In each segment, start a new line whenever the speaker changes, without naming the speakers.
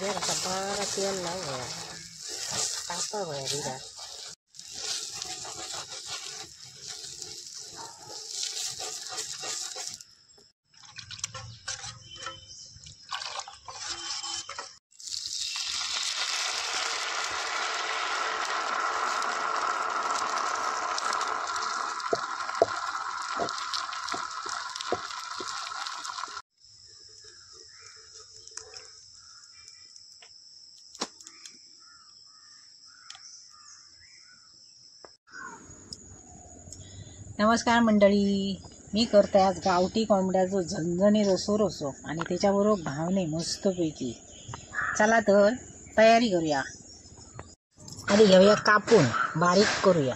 तव्यार असा बरा तेल लावया, तापा वया बिरा। नमस्कार मंडळी, मी करते आज गावठी कोंबड्याचो झणझणीत असो रसो आणि त्याच्याबरोबर घावणे मस्तपैकी। चला तर तयारी करूया। आधी घेऊया कापून बारीक करूया।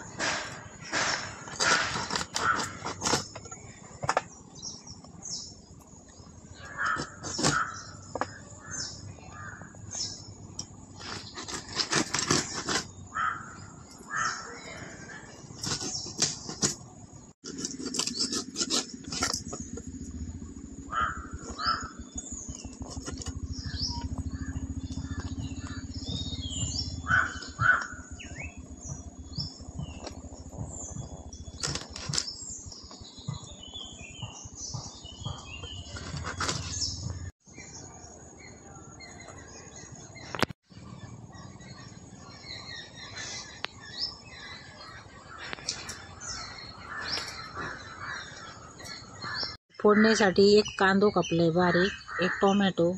फोडणीसाठी एक कांदो कापलाय बारीक, एक टोमॅटो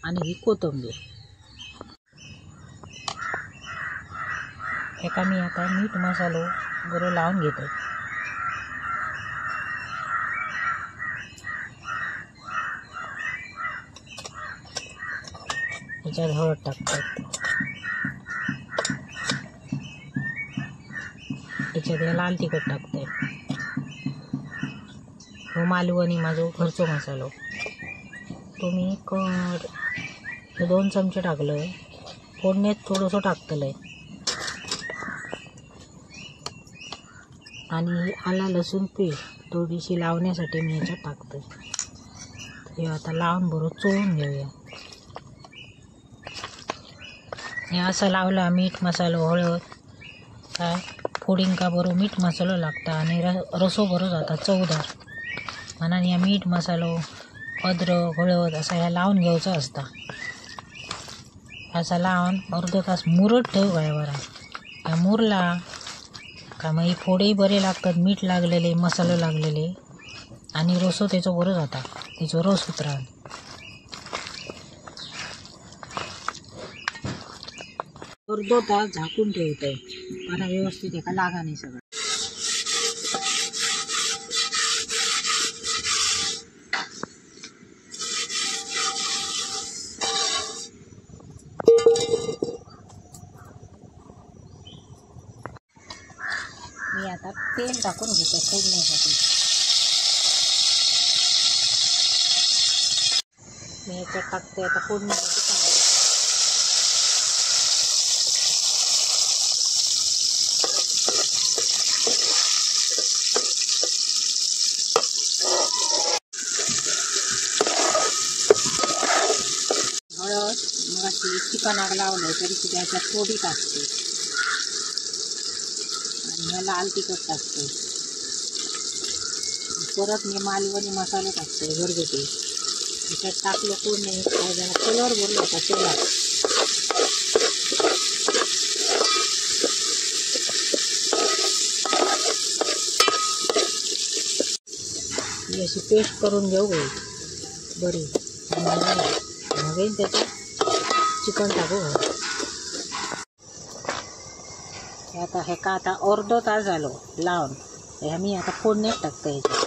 आणि ही कोथिंबीर। एका मी आता मीठ मसालो बरो लावून घेते। त्याच्यात हळद टाकतात, त्याच्यात लाल तिखट टाकते, मालवणी माझो घरचो मसालो तो मी 2 चमचे टाकलोय। फोडणीत थोडंसं टाकतलंय। आणि आला लसूण पेस्ट थोडीशी लावण्यासाठी मी ह्याच्यात टाकते। हे आता लावून बरोबर चोळून घेऊया। हे असं लावला मीठ मसालो हळद काय फोडिंका बरोबर मीठ मसालो लागता आणि रसो बरो जाता चवदार। म्हणून या मीठ मसालो अद्रक हळद असा ह्या लावून घेवचो असता। असा लावून अर्धो तास मुरत ठेवू काय बरा। ह्या मुरला का मग फोडेही बरे लागतात, मीठ लागलेले मसालो लागलेले आणि रसो त्याचो बरो जाता, त्याचो रस उतरान। अर्धो तास झाकून ठेवतोय आता व्यवस्थित एका लागा नाही सगळं। मी आता तेल टाकून घेते फोडण्यासाठी। मी ह्याच्यात टाकते आता फोडण्यासाठी। हळद मग अशी चिकनाक लावलंय तरी सुद्धा ह्याच्यात थोडी टाकते आणि लाल तिखट टाकते। परत मी मालवणी मसाले टाकते घरगुती। त्याच्यात टाकलं कोण नाही काय जरा कलर बोलला होता तेलात। ही अशी पेस्ट करून घेऊ गई बरी, मग त्याच्यात चिकन टाकू। आता हेका आता अर्धो तास झालो लावून, हे मी आता फोडणीत टाकते ह्याच्यात।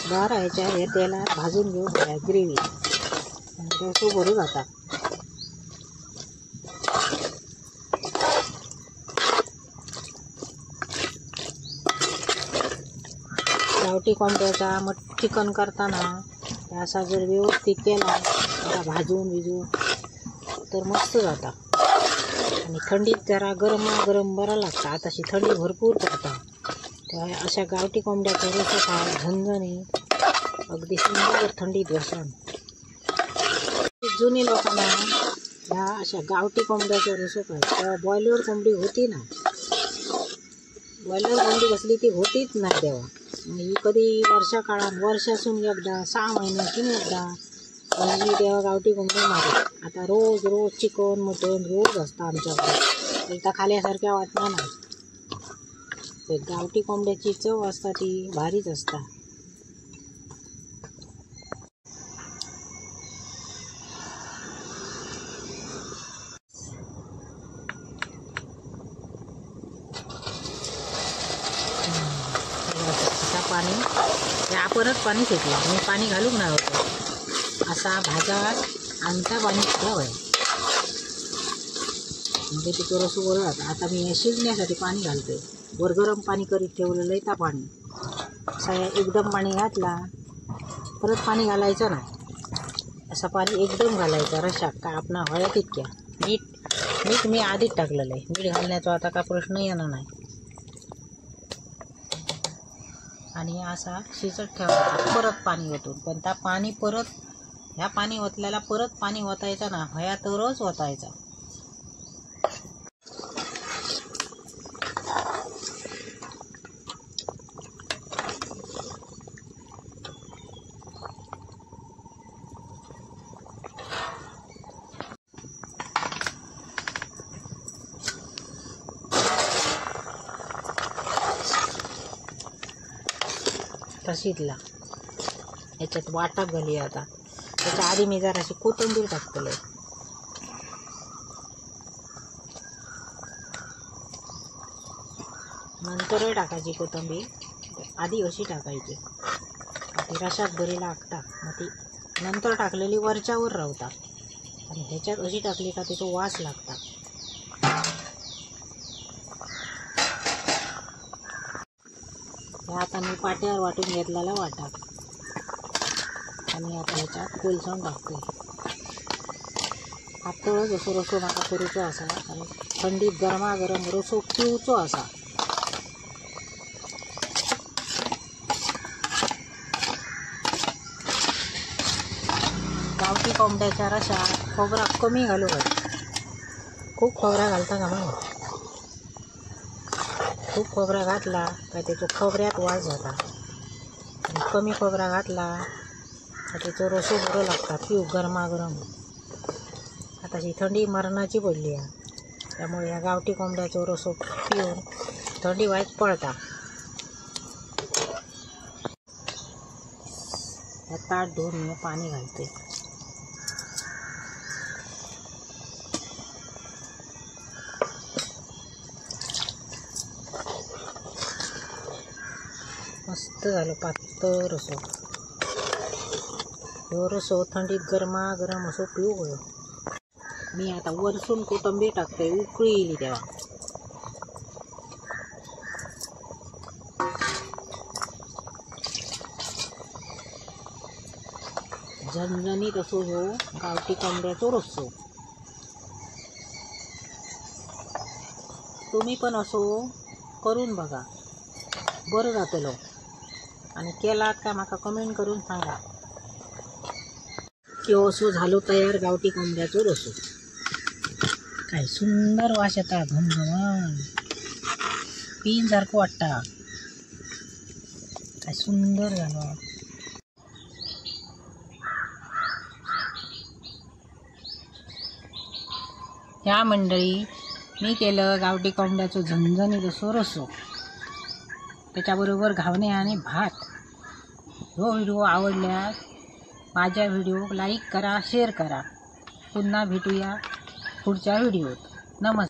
बरं ह्याच्या हे तेलात भाजून घेऊ ग्रेव्ही, रसो भरू जाता। गावठी कोंबड्याचा मग चिकन करताना असा जर व्यवस्थित केला भाजून बिजून तर मस्त जाता। आणि थंडीत जरा गरमागरम बरा लागता. आताशी थंडी भरपूर पडता तेव्हा अशा गावठी कोंबड्याचा रसो खा झणझणीत अगदी सुंदर थंडीत बसून. जुनी लोकांना ह्या अशा गावठी कोंबड्याचा रसो खाय तेव्हा बॉयलर कोंबडी होती ना, बॉयलर कोंबडी कसली ती होतीच नाही तेव्हा. ही कधी वर्षा काळात वर्षासून एकदा 6 महिन्यातून एकदा म्हणजे तेव्हा गावठी कोंबडी मारत. आता रोज रोज चिकन मटन रोज असतं आमच्याकडे, एकदा खाल्यासारख्या वाटणार नाही. गावठी कोंबड्याची चव असता ती भारीच असता. पाणी हे आपणच पाणी सुटलं, मी पाणी घालूक नाही होतं. असा भाजा आणता पाणी सुटला होय म्हणजे तिथं रसो बरं जातं. आता मी हे शिजण्यासाठी पाणी घालते. वर गरम पाणी करीत ठेवलेलं आहे पाणी, असा एकदम पाणी घातला परत पाणी घालायचं नाही, असं पाणी एकदम घालायचं रशात का आपण हव्या तितक्या. मीठ मीठ मी आधीच टाकलेलं आहे, मीठ घालण्याचा आता का प्रश्न येणार नाही. आणि असा शिजत ठेवायचा परत पाणी ओतून, पण त्या पाणी परत ह्या पाणी ओतल्याला परत पाणी ओतायचं ना, हया तरच ओतायचा. शिजला ह्याच्यात वाटा घालूया आता. त्याच्या आधी मी जराशी कोथिंबीर टाकतले. नंतरही टाकायची कोथिंबीर, आधी अशी टाकायची ती रशात बरी लागता, मग ती नंतर टाकलेली वरच्यावर राहता. आणि ह्याच्यात अशी टाकली का तिचा वास लागता. आता मी पाट्यावर वाटून घेतलेला वाटा आणि आता ह्याच्यात कोलसण टाकते. पातळच असो रसो म्हाका करूचो आसा आणि थंडीत गरमागरम रसो पिवचो आसा. गावठी कोंबड्याच्या रशात खोबरा कमी घालू घाल, खूप खोबरा घालता का मग, खूप खोबरा घातला काय त्याचो खोबऱ्यात वास जाता. आणि कमी खोबरा घातला का त्याचो रसो बरो लागता पिऊ गरमागरम. आता ही थंडी मरणाची पडली आहे, त्यामुळे ह्या गावठी कोंबड्याचो रसो पिऊन थंडी वायच पळता. ह्या ताट धुवून मी पाणी घालते. मस्त झालं पातळ रसो. ह्यो रसो थंडीत गरमागरम असो पिऊ गयो. मी आता वरसून कोथिंबीर टाकते, उकळी येईल तेव्हा. झणझणीत असो ह्यो गावठी कोंबड्याचो रस्सो. तुम्ही पण असो करून बघा, बरं जातलो. आणि केलात का म्हाका कमेंट करून सांगा. ह्यो असो झालो तयार गावठी कोंबड्याचो रसो. काय सुंदर वास येता, घमघमान पिन सारखं वाटता. काय सुंदर झालो. ह्या मंडळी मी केलं गावठी कोंबड्याचो झणझणीत असो रसो, त्याच्याबरोबर घावणे आणि भात. हो व्हिडिओ आवडल्यास माझ्या व्हिडिओ लाईक करा, शेअर करा. पुन्हा भेटूया पुढच्या व्हिडिओत. नमस्कार.